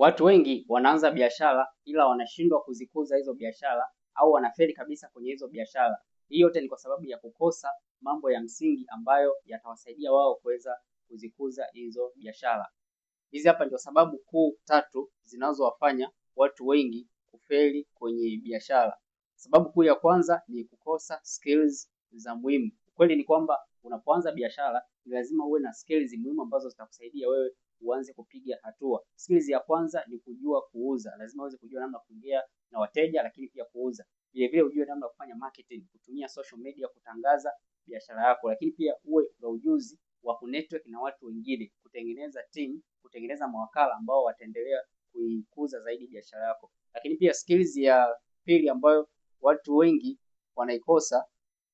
Watu wengi wanaanza biashara ila wanashindwa kuzikuza hizo biashara au wanafeli kabisa kwenye hizo biashara. Hii yote ni kwa sababu ya kukosa mambo ya msingi ambayo yatawasaidia wao kuweza kuzikuza hizo biashara. Hizi hapa ndio sababu kuu tatu zinazowafanya watu wengi kufeli kwenye biashara. Sababu kuu ya kwanza ni kukosa skills za muhimu. Ukweli ni kwamba unapoanza biashara ni lazima uwe na skills muhimu ambazo zitakusaidia wewe uanze kupiga hatua. Skills ya kwanza ni kujua kuuza. Lazima uweze kujua namna kuongea na wateja, lakini pia kuuza. Vile vile ujue namna kufanya marketing, kutumia social media kutangaza biashara yako, lakini pia uwe na ujuzi wa kunetwork na watu wengine, kutengeneza team, kutengeneza mawakala ambao wataendelea kuikuza zaidi biashara yako. Lakini pia skills ya pili ambayo watu wengi wanaikosa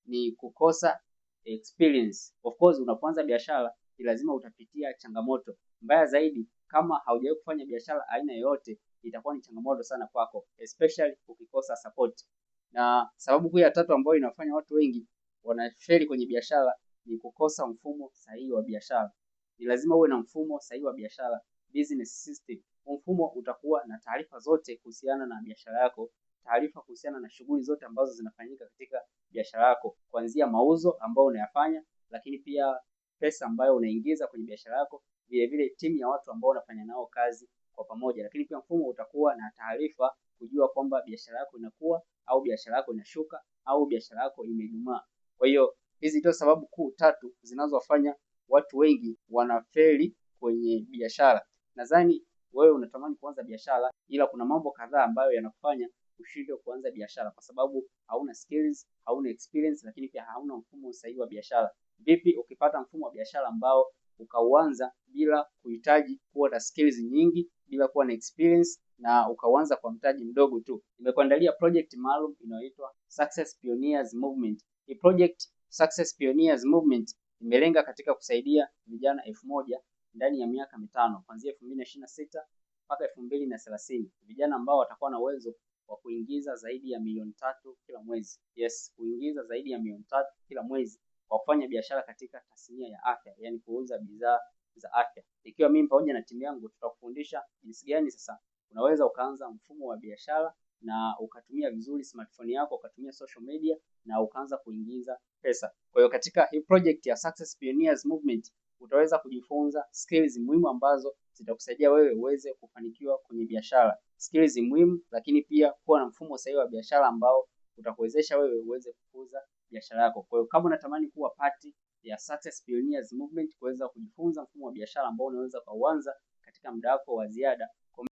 ni kukosa experience. Of course, unapoanza biashara ni lazima utapitia changamoto. Mbaya zaidi, kama haujawahi kufanya biashara aina yoyote, itakuwa ni changamoto sana kwako, especially ukikosa support. Na sababu kuu ya tatu ambayo inafanya watu wengi wanafeli kwenye biashara ni kukosa mfumo sahihi wa biashara. Ni lazima uwe na mfumo sahihi wa biashara, business system. Mfumo utakuwa na taarifa zote kuhusiana na biashara yako, taarifa kuhusiana na shughuli zote ambazo zinafanyika katika biashara yako, kuanzia mauzo ambayo unayafanya, lakini pia pesa ambayo unaingiza kwenye biashara yako, vile vile timu ya watu ambao unafanya nao kazi kwa pamoja. Lakini pia mfumo utakuwa na taarifa kujua kwamba biashara yako inakuwa au biashara yako inashuka au biashara yako imedumaa. Kwa hiyo hizi ndio sababu kuu tatu zinazowafanya watu wengi wanafeli kwenye biashara. Nadhani wewe unatamani kuanza biashara, ila kuna mambo kadhaa ambayo yanakufanya ushindwe kuanza biashara kwa sababu hauna skills, hauna experience, lakini pia hauna mfumo sahihi wa biashara. Vipi ukipata mfumo wa biashara ambao ukauanza bila kuhitaji kuwa na skills nyingi, bila kuwa na experience na ukauanza kwa mtaji mdogo tu? Nimekuandalia project maalum inayoitwa Success Pioneers Movement. Hii project Success Pioneers Movement imelenga katika kusaidia vijana 1000 ndani ya miaka 5 kuanzia 2026 mpaka 2030, vijana ambao watakuwa na uwezo wa kuingiza zaidi ya milioni 3 kila mwezi. Yes, kuingiza zaidi ya milioni 3 kila mwezi kwa kufanya biashara katika tasnia ya afya, yani kuuza bidhaa za afya. Ikiwa mimi pamoja na timu yangu tutakufundisha jinsi gani sasa unaweza ukaanza mfumo wa biashara na ukatumia vizuri smartphone yako, ukatumia social media na ukaanza kuingiza pesa. Kwa hiyo katika hii project ya Success Pioneers Movement utaweza kujifunza skills muhimu ambazo zitakusaidia wewe uweze kufanikiwa kwenye biashara. Skills muhimu, lakini pia kuwa na mfumo sahihi wa biashara ambao utakuwezesha wewe uweze kukuza biashara yako. Kwa hiyo kama unatamani kuwa part ya Success Pioneers Movement, kuweza kujifunza mfumo wa biashara ambao unaweza kuanza katika muda wako wa ziada,